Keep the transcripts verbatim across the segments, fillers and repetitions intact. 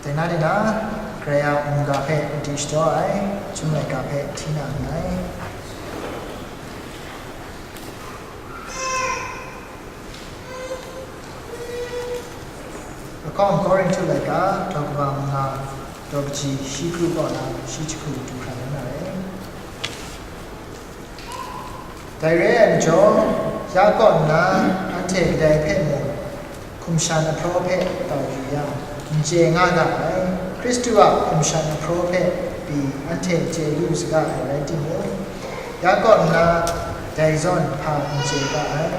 Dai na dai na, Karai a mungga hpe madi shadaw ai, chyum laika hpe hti na nngai. Lahkawng Korinhtu laika, daw kaba manga, daw kaji shi kru kaw na shi jahku du hkra la na rai. Dai re ai majaw, ya kaw nna, anhte kadai hpe mung hkum shan ahpraw hpe tau yu yang, n chye nga ga ai. Hkristu a hkum shan ahpraw hpe pyi anhte chye lu saga ai rai timung, ya kaw nna, dai zawn hpa n chye ga ai.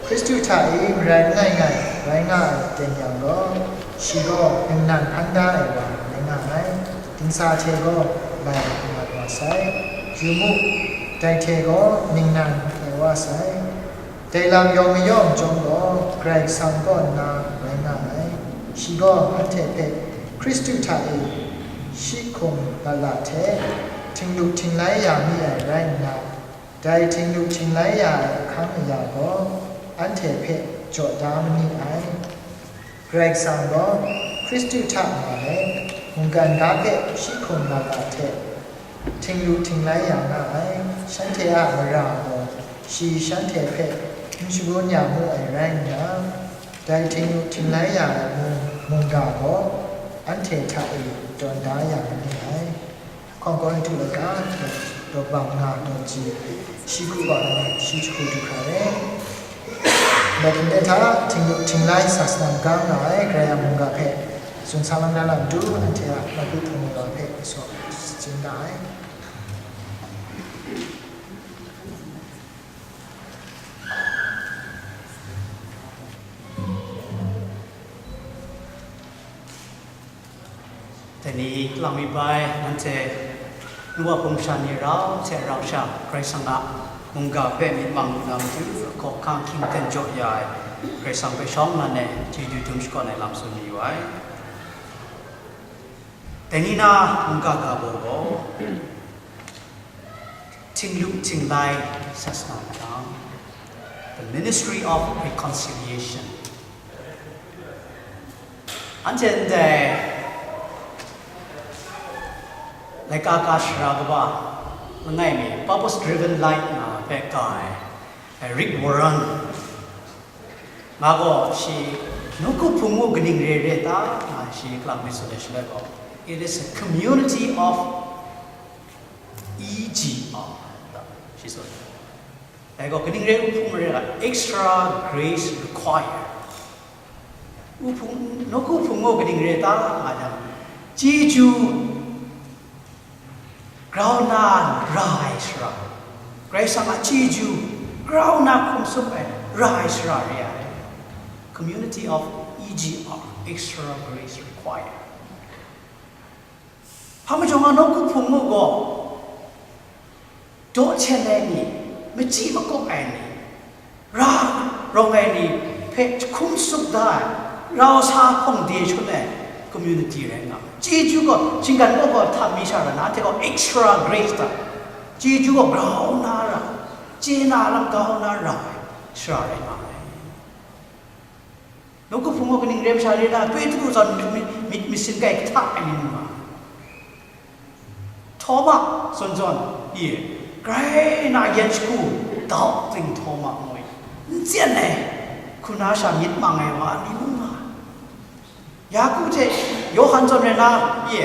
Hkristu hta e marai langai ngai rai nga ai ten yang gaw, shi gaw ningnan hpan da ai wa rai nga ai, dingsa hte gaw lai mat wa sai. Yu mu, dai hte gaw ningnan tai wa sai. Dai lam yawng mayawng chyawm gaw, Karai Kasang kaw nna rai nga ai. Shi gaw anhte hpe Hkristu hta e shi hkum lat lat hte, htinglu htinglai ya mi ai rai nna, dai htinglu htinglai ya ai ahkang aya gaw anhte hpe jaw da ma ni ai. Karai Kasang gaw Hkristu hta nga let, mungkan ga hpe shi hkum lat lat hte, htinglu htinglai ya nga ai. Shanhte a mara gaw shi shanhte hpe n shangun ya mu ai rai nna, dai htinglu htinglai ya ai mung, mungga gaw anhte hta e tawn da ya ma ni ai. Hkawng Korinhtu laika, daw kaba nga, daw kaji shi kru kaw na shi jahku du hkra ai. Ndai hte hta, htinglu htinglai sa salang ga nga ai Karai a mungga hpe tsun sa lang na lam du, anhte a nawku hpung wa hpe sa, tsun da ai. Dai ni lang mi bai, nanhte nu wa hpung shan ni rau hte rau sha, Karai Kasang a mungga hpe myit mang lu na matu, hkawhkang hkying ten jaw ya ai Karai Kasang hpe shawng nnan e chyeju dum shakawn ai lam tsun mayu ai. Dai ni na mungga ga baw gaw, htinglu htinglai sa sa na, the ministry of reconciliation. Anhte ndai laika ka shara kaba langai mi, Purpose Driven Life nga hpe ka ai, eh, Rick Warren nga gaw shi nawku hpung u kaning re re ta nga shi kalang myit tsun ai shaloi gaw, it is a community of E G R, shi tsun. Dai gaw kaning re u hpung re ga, extra grace required. U hpung, nawku hpung gaw kaning re ta nga jang, chyeju grau na ra ai shara, Karai Kasang a chyeju grau na hkum tsup ai ra ai shara re ai. Community of E G R, extra grace required. Hpa majaw nga nawku hpung u gaw, daw hten ai ni, machyi makup ai ni, ra rawng ai ni hpe hkum tsup da ai, rau sa hpawng de shut ai community rai nga ai. Chyeju gaw, shinggan gaw, gaw htam mi sha rai na, anhte gaw extra grace ta, chyeju gaw grau na ra, chye na lam grau na ra ai shara rai nga ai. Nawku hpung gaw kaning re masha re na, Petru zawn myit, myit, myit masin kai kahta ai ni mu nga ai. Htawma zawn zawn, ye, grai na yan shagu, doubting Htawma ngu ai, n tsyan ai, hku na sha myit mang ai wa ni mu nga ai. Yaku hte Yawhan zawn rai na, ye,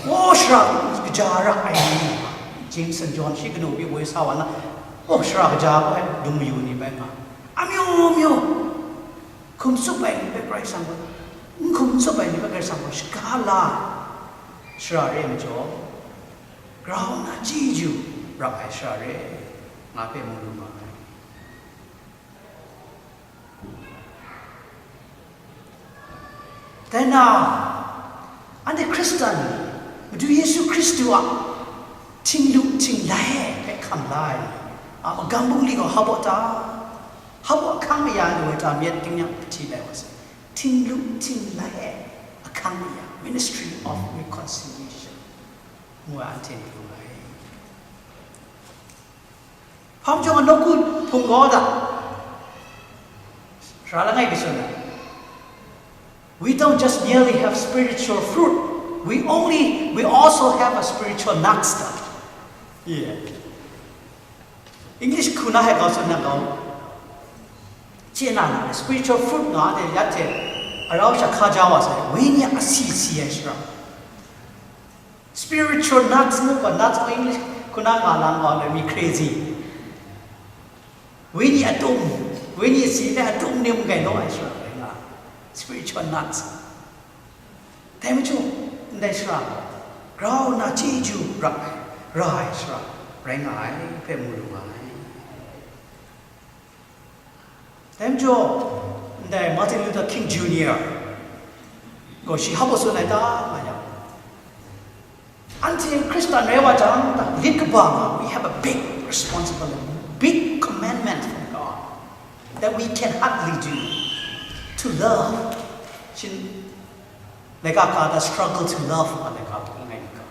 gaw shara kaja ra ai ni mu nga ai. James and John shi kanu pyi woi sa wa na, gaw shara kaja gaw ai dung mayu ni bai nga ai. Amyu myu, hkum tsup ai ni hpe Karai Kasang gaw, n hkum tsup ai ni hpe Karai Kasang gaw shaga la ai shara re ai majaw, grau na chyeju ra ai shara re nga hpe mu lu ma ai. Dai na, anhte Hkristan, Madu Yesu Hkristu a htinglu htinglai hpe hkam la ai ni a magam bungli gaw hpa baw ta? Hpa baw ahkang aya lu ai ta myit ting yang hti lai wa sai. Htinglu htinglai ai ahkang aya, ministry of reconciliation, ngu ai anhte ni lu ai. Hpa majaw nga nawku hpung gaw da, Ra langai kashun ai. We don't just merely have spiritual fruit. We only, we also have a spiritual nuts. Yeah. English hku na hai kau tsun na kau. Chye na na, spiritual fruit nga de ya hte, arau sha hka ja wa sai, wenyi a si si ai shara. Spiritual nuts mu pa, nuts ko English hku na nga lang wa le mi crazy. Wenyi a tum, wenyi si ne a tum nim gai lo ai shara rai nga. Spiritual nuts. Dai majaw, ndai shara, grau na chyeju ra ai, ra ai shara rai nga ai hpe mu lu nga ai. Dai majaw, ndai Martin Luther King Junior gaw shi hpa tsun ai ta nga yang, anhte Hkristan rai wa jang, lit kaba nga, we have a big responsibility, big commandment from God that we can hardly do, to love. Shin, laika ka ta struggle to love, laika ka ngai ka.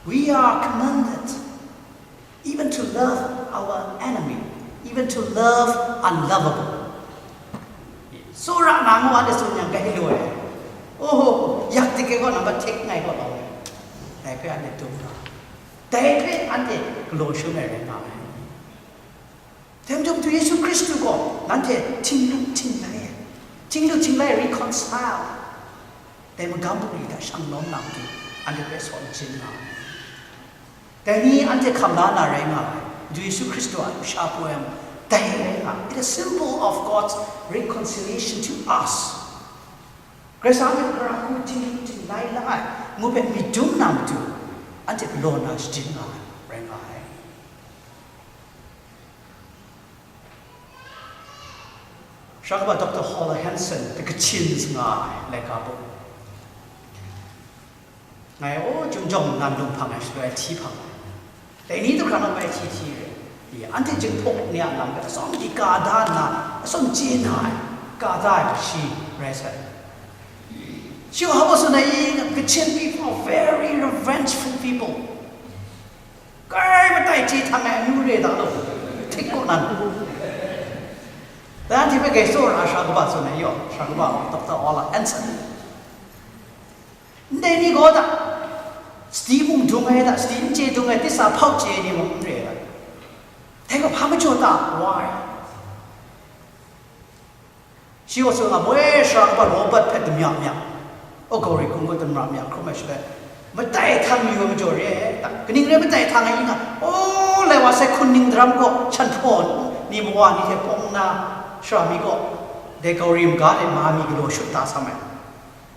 We are commanded even to love our enemy, even to love unlovable. Tsawra na ngu a de tsun yang, kai lu ai. Oh, yak tik e gaw nang hte hkrit ngai gaw law. Dai hpe anhte dum ra. Dai hpe anhte galaw shun ai rai nga ai. Dai majaw Madu Yesu Hkristu gaw nanhte htinglu htinglai ai, htinglu htinglai reconcile, dai magam bungli hta shang lawm na matu, anhte hpe sawn jin nga ai. Dai ni anhte hkam la na rai nga ai, Madu Yesu Hkristu a lusha poi ai, dai rai nga ai. It is symbol of God's reconciliation to us. Karai Kasang a gara hku htinglu htinglai la ai, ngu hpe myit dum na matu, anhte galaw na shajin nga ai, rai nga ai. Sha kaba Doctor Howell Hansen, The Kachin nga ai laika bung. Ngai, o, Chyum Jawng nan lung hpang ai, shaloi ai hti hpang ai. Dai ni du hkra nang bai hti hti re. I, anhte Jinghpaw ni a lam hpe atsawm di ka da nna, atsawm chye na ai, ka da ai shi rai sai. Shi wa hpa tsun ai, Kachin people are very revengeful people. Kai matai chye htang ai amyu re da law, htik kaw nan. Dan hte hpe gai tsawra ai sara kaba tsun ai yaw, sara kaba Doctor Howell Hansen. Ndai ni gaw da, sadi mung dung ai da, sadi n chye dung ai, tisa hpau chye ni mung n re ai. Dai gaw hpa majaw ta? Why? Shi gaw tsun nga, moi sara kaba Robert hpe damya mya, o Gauri hkung gaw damya mya hkrum ai shaloi, matai htang mayu ai majaw re ai ta? Kaning rai matai htang ai i nga, o, lai wa sai hkun ning daram gaw shan hpaw ni mawa ni hte pawng nna, sara mi gaw dai Gauri maga de ma mi galaw shut da sam ai.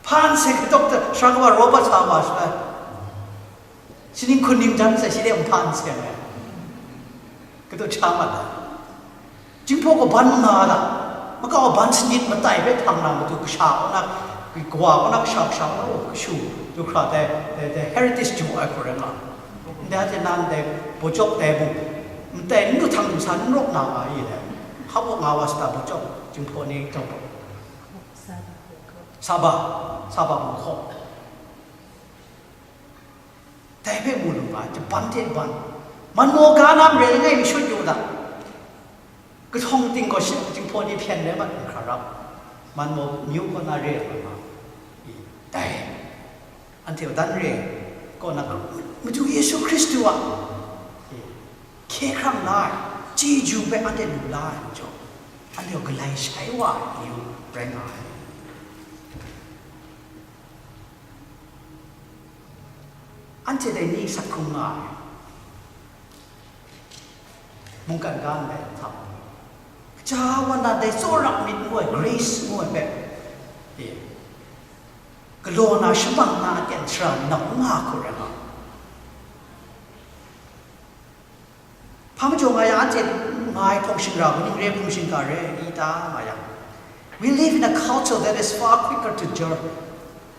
Hpa nsen kadawk ta, sara kaba Robert sa wa shaloi, Shi ning hkun ning jan sai shi de nhpa n seng ai. Kadu cha mat ai. Jinghpaw kaw ban nga da. Makau ban sanit matai hpe hpang na matu kasha kaw na, kawa kaw na, kasha kasha kaw na, kashu du hkra dai, dai, dai heritage jaw ai hku rai nga. Ndai hte nan dai bawjawk dai mung, ndai n du htang du sa n rawk na nga i dai. Hkap wa nga wa sa da bawjawk, Jinghpaw ni jawng gaw. Saba, Saba mung hkaw. Dai hpe mu lu nga, jaban hte ban, man maw ga na mare langai mi shut yu da. Kahtawng ting gaw shi Jinghpaw ni hpyen rai mat hkra rap, man maw myu kaw na re ai nga, i, dai, anhte gaw dan re ai kaw na, Madu Yesu Hkristu a, i, hkye hkrang la ai, chyeju hpe anhte lu la ai majaw, anhte gaw galai shai wa ai myu rai nga ai. Anhte dai ni sak hkrung nga ai. Mungkan ga ndai hta, kaja wa na dai tsawra myit ngu ai, grace ngu ai hpe, e, galaw na shabang na aten shara nau n nga hku rai nga. Hpa majaw nga yang, anhte nga ai hpawng shingra, kaning re hpawng shingra re i ta nga yang, we live in a culture that is far quicker to judge,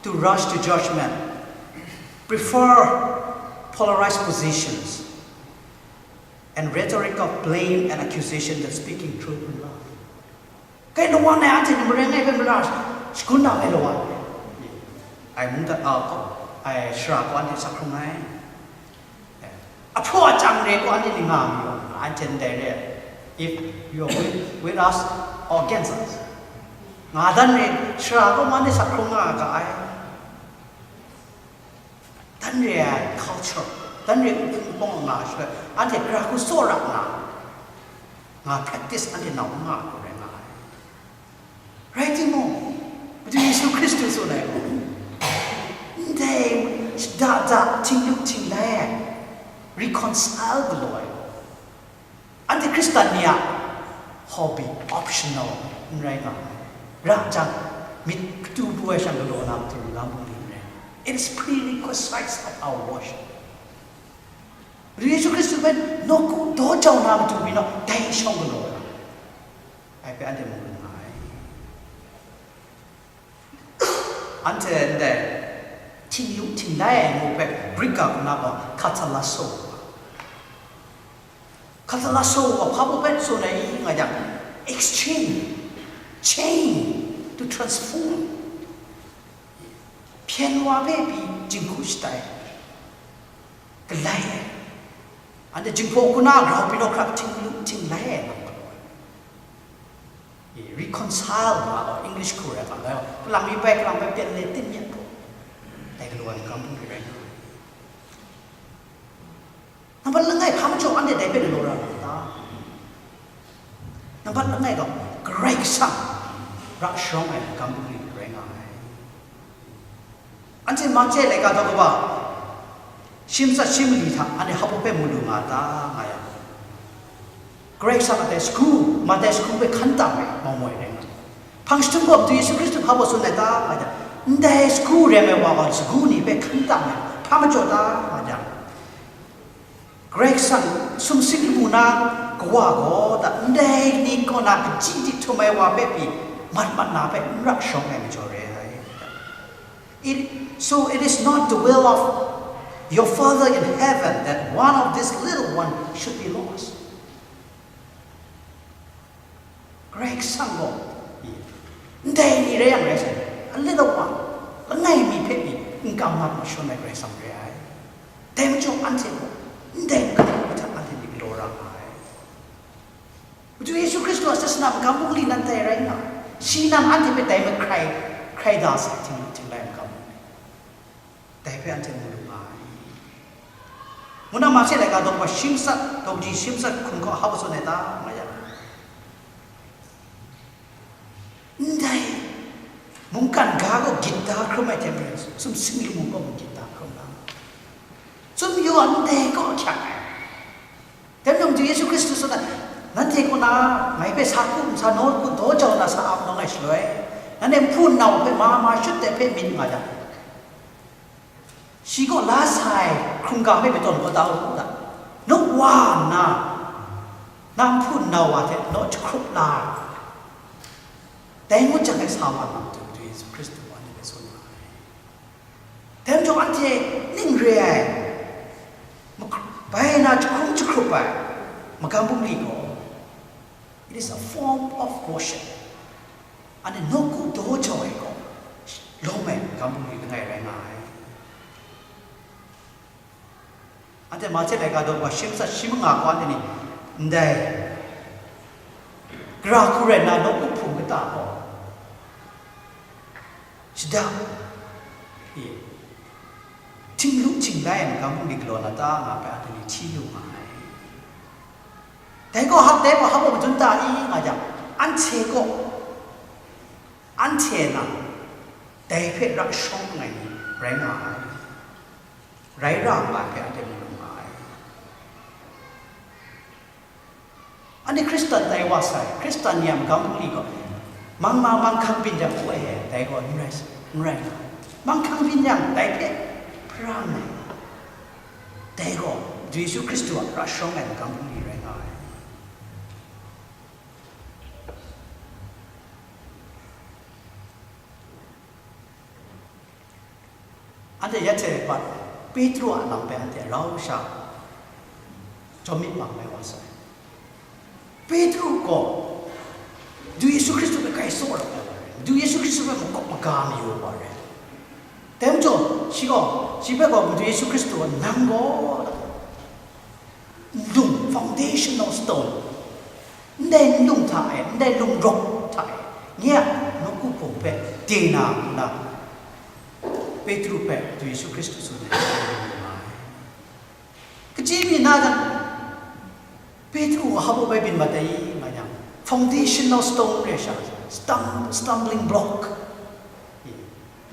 to rush to judgment, prefer polarized positions, and rhetoric of blame and accusation than speaking truth in love. Kai lawan ai anhte ni maren ai hpe mara shagun na ai lawan ai mungdan, a, ai shara gaw anhte sak hkrung ai. Ahpraw achang re gaw anhte ni nga mi wa, anhte ndai re ai. If you are with, with us or against us. Nga dan re, shara kaw man de sa hkrung nga ga ai. Dan re ai culture, dan re ai hpung hpawng nga shaloi, anhte gara hku tsawra nna, nga practice anhte nau n nga ai hku rai nga ai. Rai timung, Madu Yesu Hkristu tsun ai gaw, ndai shada da htinglu htinglai ai, reconcile galaw ai gaw, anhte Hkristan ni a hobby, optional n rai nga ai. Ra jang, myit katu pru ai shang galaw na matu magam bungli n rai. It is prerequisites of our worship. Madu Yesu Hkristu hpe nawku daw jau na matu pyi naw, dai shawng galaw ai. Ai hpe anhte mu lu nga ai. Anhte ndai htinglu htinglai ai ngu hpe Greek ga hku na gaw katalasso. Katalasso gaw hpa baw hpe tsun ai i nga yang, exchange, change, to transform. Hpyen wa hpe pyi jinghku shatai, galai ai. Anhte jinghpaw hku na grau pyi naw hkra htinglu htinglai ai lam galaw ai. E, reconcile nga gaw English hku rai nga gaw, kalang mi bai, kalang bai pyen le tin myen hku, dai galaw ai magam bungli rai nga ai. Nambat langai hpa majaw anhte dai hpe galaw ra nga ta? Nambat langai gaw, Karai Kasang ra sharawng ai magam bungli rai nga ai. Anhte Mate laika daw kaba shi matsat shi mali hta anhte hpa baw hpe mu lu nga ta nga yang, Karai Kasang a dai sagu, Mate sagu hpe hkan tam ai, mau moi rai nga. Hpang jahtum gaw Madu Yesu Hkristu hpa baw tsun ai ta nga jang, ndai sagu rem ai wa gaw sagu ni hpe hkan tam ai, hpa majaw ta nga jang, Karai Kasang sumsing lamu na Kawa gaw, da, ndai ni kaw na kaji dik htum ai wa hpe pyi mat mat na hpe n ra shawng ai majaw re ai. It, so it is not the will of your Father in heaven that one of this little one should be lost. Karai Kasang gaw, ndai ni rai yang rai sai, a little one, langai mi hpe pyi n kam mat mashawn ai Karai Kasang re ai. Dai majaw anhte gaw, ndai n kam ai hta anhte myit galaw ra nga ai. Madu Yesu Hkristu a sasana magam bungli nan dai rai nga ai. Shi nan anhte hpe dai mahkrai, hkrai da sai, htinglu htinglai magam bungli. Dai hpe anhte mu lu nga ai. Ngu na Mate laika daw kaba shi matsat, daw kaji shi matsat hkun hkaw hpa baw tsun ai ta, nga yang, ndai mungkan ga gaw gyit da hkrum ai hte maren, sumsing lamu gaw mung gyit da hkrum na, chyum yu a ndai kaw ahkyak ai. Dai majaw Madu Yesu Hkristu tsun ai, nanhte kaw na ngai hpe sa ku n sa, nawku daw jau na sa ap nawng ai shaloi, nanhte nhpu nnau hpe ma ma shut de hpe myit nga jang, shi gaw la sa ai hkungga hpe matawn kau da u, da, naw wa nna, na nhpu nnau wa hte naw jahkrup la ai. Dai ngut jang dai sa wa na matu Madu Yesu Hkristu anhte hpe tsun nga ai. Dai majaw anhte ning re ai, mak-, bai na jahkrum jahkrup ai magam bungli gaw, it is a form of worship. Anhte nawku daw jau ai gaw, lawm ai magam bungli langai rai nga ai. Anhte Mate laika daw kaba shi matsat shi manga gaw anhte ni, ndai gara hku rai nna nawku hpung kata gaw, shada, e, htinglu htinglai ai magam bungli galaw na ta nga hpe anhte ni hti lu nga ai. Dai gaw hap dai gaw hap gaw madun ta i nga jang, anhte gaw, anhte na dai hpe ra shawng ai ni rai nga ai. Rai ra nga ai hpe anhte mu lu nga ai. Anhte Hkristan tai wa sai, Hkristan ni a magam bungli gaw, mang ma, manghkang byin jang hpu ai, dai gaw n rai, n rai nga ai. Manghkang byin jang dai hpe hparam ai. Dai gaw, Madu Yesu Hkristu a ra shawng ai magam bungli rai nga ai. Anhte ya hte pat, Petru a lam hpe anhte rau sha, jawm myit mang mai wa sai. Petru gaw, Madu Yesu Hkristu hpe grai tsawra ai wa rai, Madu Yesu Hkristu hpe makawp maga mayu ai wa rai. Dai majaw, shi gaw, shi hpe gaw Madu Yesu Hkristu gaw, nang gaw, nlung, foundational stone, Ndai nlung hta e, ndai lungrawk hta e, nye a nawku hpung hpe de na nna, Petru hpe du Yesu Hkristu tsun ai. Kaji mi na jang, Petru gaw hpa bai byin mat ai nga yang, foundational stone re sha, stum-, stumbling block.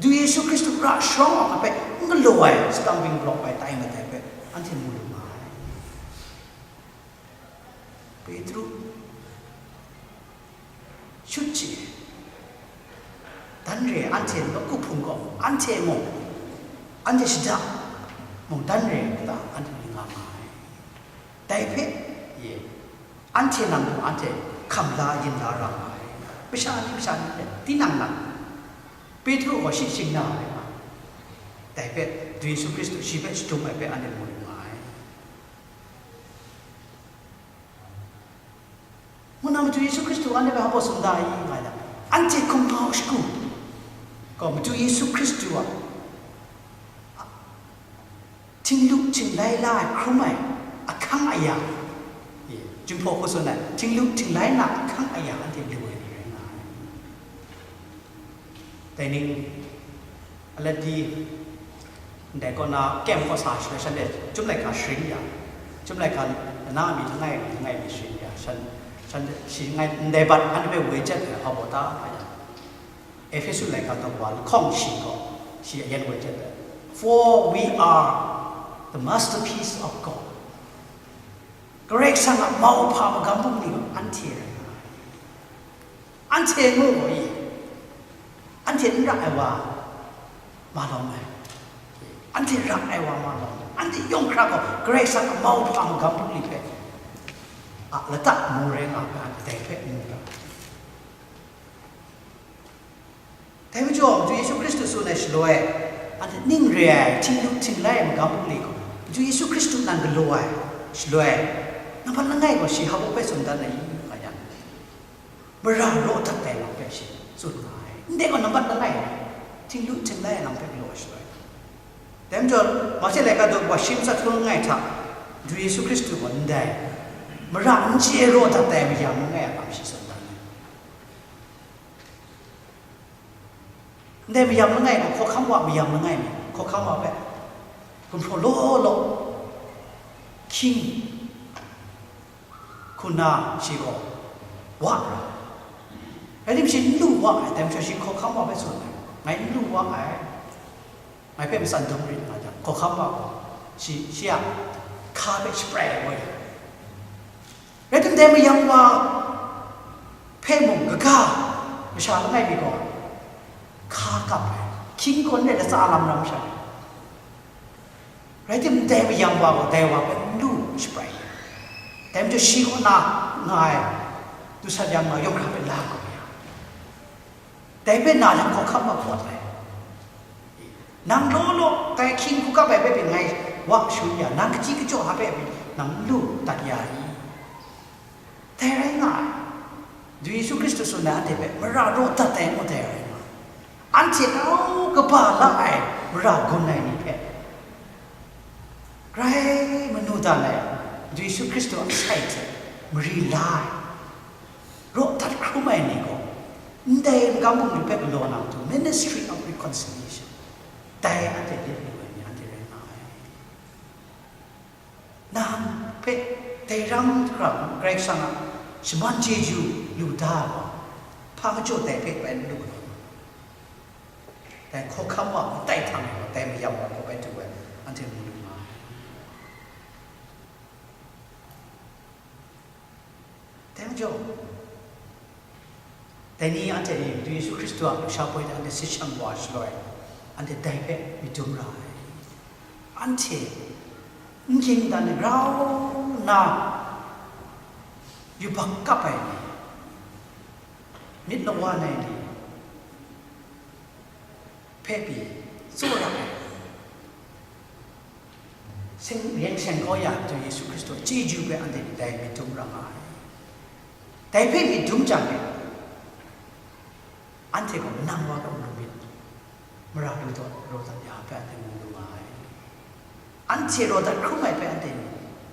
Du Yesu Hkristu ra sharawng ai hpe n galaw ai stumbling block bai tai mat ai hpe anhte mu lu nga ai. Petru shut chye, dan re ai, anhte nawku hpung gaw, anhte mung, anhte shada mung dan re ai kata anhte ni nga ma ai. Dai hpe, ye, anhte nang mung anhte hkam la yin la ra nga ai. Masha ni, masha ni hte tinang nang Petru gaw shi shing na ai nga ai. Dai hpe, du Yesu Hkristu shi hpe shadum ai hpe anhte mu lu nga ai. Ngu na Madu Yesu Hkristu anhte hpe hpa tsun da ai nga yang, anhte hkum hkau shagu gaw Madu Yesu Hkristu a htinglu htinglai la ai hkrum ai ahkang aya, Jinghpaw hku tsun ai, htinglu htinglai na ahkang aya anhte lu ai ni rai nga ai. Dai ning, aladi, ndai kaw na kem kaw sa shaloi shanhte chyum laika sharin ya, chyum laika lana mi langai mi langai mi sharin ya, shan, shan, shi ngai ndai bat anhte hpe woi jet ai hpa baw ta nga yang, Ehpesu laika daw wa lahkawng shi gaw, shi a yan woi jet ai, "For we are the masterpiece of God." Karai Kasang a mauhpa magam bungli gaw anhte rai nga ai. Anhte ngu gaw i, anhte n ra ai wa ma lawm ai. Anhte ra ai wa ma lawm ai. Anhte yawng hkra gaw Karai Kasang a mauhpa magam bungli hpe a lata mu rai nga ai, dai hpe mu ra ai. Dai majaw, Madu Yesu Hkristu tsun ai shaloi, anhte ning re ai, htinglu htinglai ai magam bungli gaw, Madu Yesu Hkristu nan galaw ai shaloi, nambat langai gaw shi hpa baw hpe tsun dan ai i, nga yang, mara raw dat ai lam hpe shi tsun nga ai. Ndai gaw nambat langai, htinglu htinglai ai lam hpe galaw ai shaloi. Dai majaw, Mawshe laika daw wa shi matsat hkun langai hta, Madu Yesu Hkristu gaw ndai, mara n chye raw dat ai mayam langai a lam shi tsun dan ai. Ndai mayam langai gaw, hkawhkam wa mayam langai mi, hkawhkam wa hpe gumhpraw law law, hkying hku na shi gaw wa ra. Rai tim, shi n lu wa ai, dai majaw shi hkawhkam wa hpe tsun ai, ngai n lu wa ai, ngai hpe matsan dum rit nga jang, hkawhkam wa gaw shi, shi a hka hpe shaprai ai wa ya. Rai tim, dai mayam wa hpe mung kaga masha langai mi gaw hka kap ai, hkying kaw n rai, latsa lam ram sha. Rai tim, dai mayam wa gaw dai wa hpe n lu shaprai. Dai majaw shi kaw na nga ai dusat yang nga yawng hkra hpe la kau ya. Dai hpe na jang, hkawhkam wa pawt ai. Nang law law, dai hkying hku kap ai hpe pyi ngai wa shun ya, nang kaji kajawh hpe pyi nang n lu dat ya i? Dai rai nga ai. Du Yesu Hkristu tsun ai anhte hpe mara raw dat ai ngut ai rai nga ai. Anhte grau kaba la ai mara gun ai ni hpe grai manu dan ai, Du Yesu Hkristu a sai hte mari la ai, raw dat hkrum ai ni gaw, ndai magam bungli hpe galaw na matu, Ministry of Reconciliation, dai anhte lit lu ai ni anhte rai nga ai. Nang hpe dai ram hkra Karai Kasang a shaman chyeju lu da ai gaw, hpa majaw dai hpe bai n lu ai. Dai hkawhkam wa matai hta e gaw, dai mayam wa gaw bai du ai, anhte mu lu nga ai. Dai majaw, dai ni anhte ni Madu Yesu Hkristu a lusha poi hte anhte sit shang wa shaloi, anhte dai hpe myit dum ra ai. Anhte n ging dan grau nna yubak kap ai ni, myit lawan ai ni hpe pyi tsawra ai, seng-, reng seng kau ya ai Madu Yesu Hkristu a chyeju hpe anhte ni dai myit dum ra nga ai. Dai hpe myit dum jang e, anhte gaw manang wa gaw lu myit, mara lu dat, raw dat ya hpe anhte mu lu nga ai. Anhte raw dat hkrum ai hpe anhte ni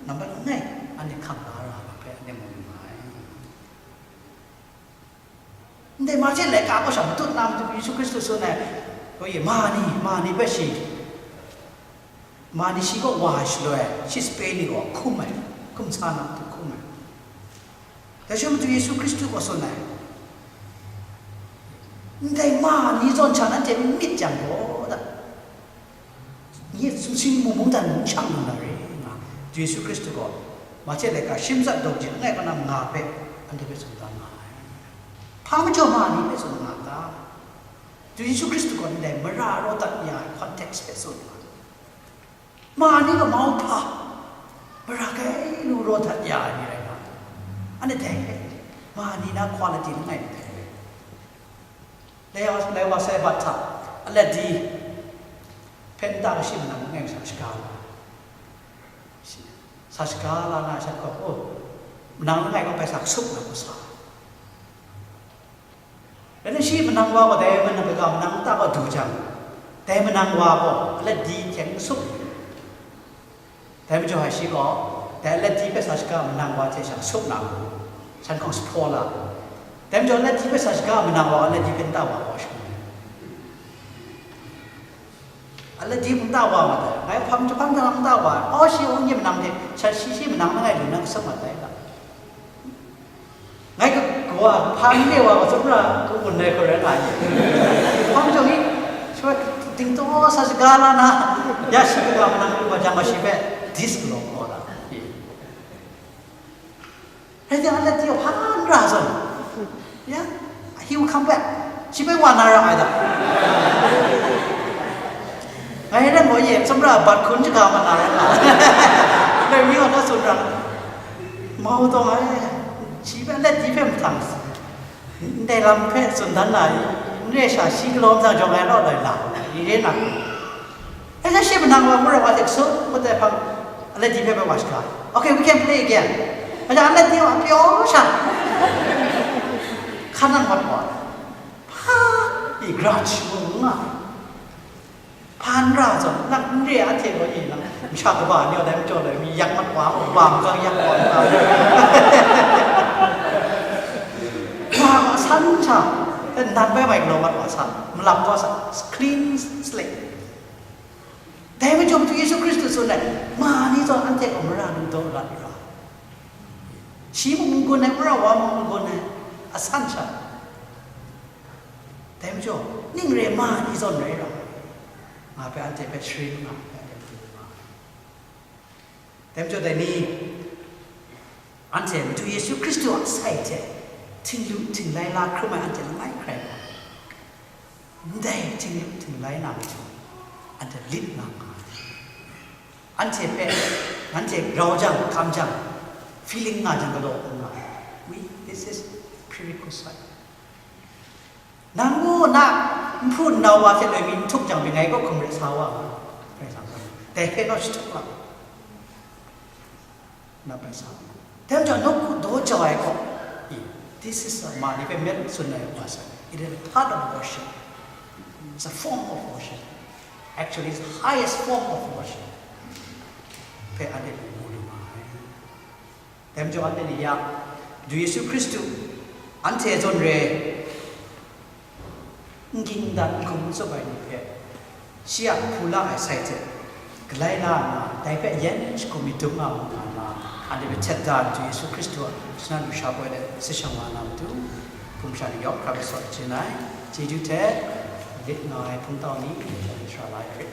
nambat langai anhte hkam la ra ai hpe anhte mu lu nga ai. Ndai Mahte laika kaw sha matut na matu Yesu Hkristu tsun ai, koi, ma ni, ma ni hpe shi, ma ni shi kaw wa ai shaloi, shi sape ni gaw hkum ai, hkum sa na matu hkum ai. Dai shaloi matu Yesu Hkristu gaw tsun ai, ndai ma ni zawn sha nanhte n myit jang gaw, da, nye sumsing mung mungdan n shang lu na re, nga, Yesu Hkristu gaw Mahte laika shi matsat daw jin langai kaw na manga hpe anhte hpe tsun dan nga ai. Hpa majaw ma ni hpe tsun nga ta? Yesu Hkristu gaw ndai mara raw dat ya ai context hpe tsun nga. Ma ni gaw mauhpa, mara kai lu raw dat ya ai ni rai nga. Anhte dai hpe, ma ni na quality langai mi dai hpe. Lai wa, lai wa sai bat hta, aladi hpe nta kashi manang langai sa shaga la. Sa shaga la na sha gaw, oh, manang langai gaw bai sa kasup na gaw sa. Rai nna shi manang wa gaw dai manang kaga manang nta gaw du jang, dai manang wa gaw aladi hte n kasup. Dai majaw ai shi gaw, dai aladi hpe sa shaga manang wa hte sha kasup na, shan hkawng sa hpaw la. Dai majaw aladi hpe sa shaga manang wa, aladi hpe nta wa gaw shangun ai. Aladi mung nta wa mat ai, ngai hpang jahpang jang nta wa ai, aw, shi aw nye manang hte, sha shi shi manang langai lu na kasup mat ai ga. Ngai ka, kawa, hpa n re wa, wa tsawmra, ka-un ai hkoi rai nga ai. Hpang jahpang ni, shi wa dingtaw sa shaga la na, ya shi kaga manang lu wa jang, wa shi hpe dis galaw galaw la. Rai timung, aladi hpa n ra zawn, ya, he will come back. Shi bai wa na ra ai da. Ngai rai gaw ye, tsawmra bat hkun shaga ma na rai nga. Ngai mi wa na tsun ra. Mau taw ai, shi bai aladi hpe mahtang, ndai lam hpe tsun dan na, n re sha, shi galaw nhtang jawng ai law loi la, i re na. Dai hta shi manang wa, mura wa hte kasup, ngut ai hpang, aladi hpe bai wa shaga. Okay, we can play again. Kaja aladi wa pyaw sha, hkan nang mat wa. Hpa, i grudge mung nga. Hpa n ra zawn, nang n re a hte gaw i nang, masha kaba ni gaw dai majaw lai, mi yak mat wa, wa makang yak wa, wa. Wa san sha, nan bai bai galaw mat wa sa, malap wa sa, clean slate. Dai majaw matu Yesu Hkristu tsun ai, ma ni zawn anhte gaw mara lu daw rat ra. Shi mung n gun ai, mara wa mung n gun ai, asan sha. Dai majaw, ning re ma ni zawn rai ra, nga hpe anhte hpe sharin nga, nga hpe anhte hpe nga. Dai majaw dai ni, anhte Madu Yesu Hkristu a sai hte htinglu htinglai la hkrum ai anhte langai hkrai gaw, ndai htinglu htinglai na matu anhte lit nga nga ai. Anhte hpe, anhte grau jang, kam jang, feeling nga jang galaw hkrum nga ai. We, this is prerequisite. Nang gaw na nhpru nnau wa hte loi mi n htup jang, mi ngai gaw hkum re sa wa nga, Karai Kasang gaw. Dai hpe naw jahtuk la, na bai sa wa. Dai majaw, nawku daw jau ai gaw, i, this is a, ma ni hpe met tsun ai wa sa, it is a part of worship. It's a form of worship. Actually, it's the highest form of worship. Hpe anhte mu lu ma ai. Dai majaw anhte ni ya, Madu Yesu Hkristu anhte zawn re, n ging n dat, n hkum n tsup ai ni hpe, shi a hpu la ai sai hte galai la nna, dai hpe yen shagum myit dum nga mu nga nna, anhte hpe htet da ai Madu Yesu Hkristu a shana lusha poi de si shang wa na matu, hpung sha ni yawk hkra hpe sawt chyeju ai. Chyeju hte lit nga ai hpungtau ni, sha ni sara la ai rit.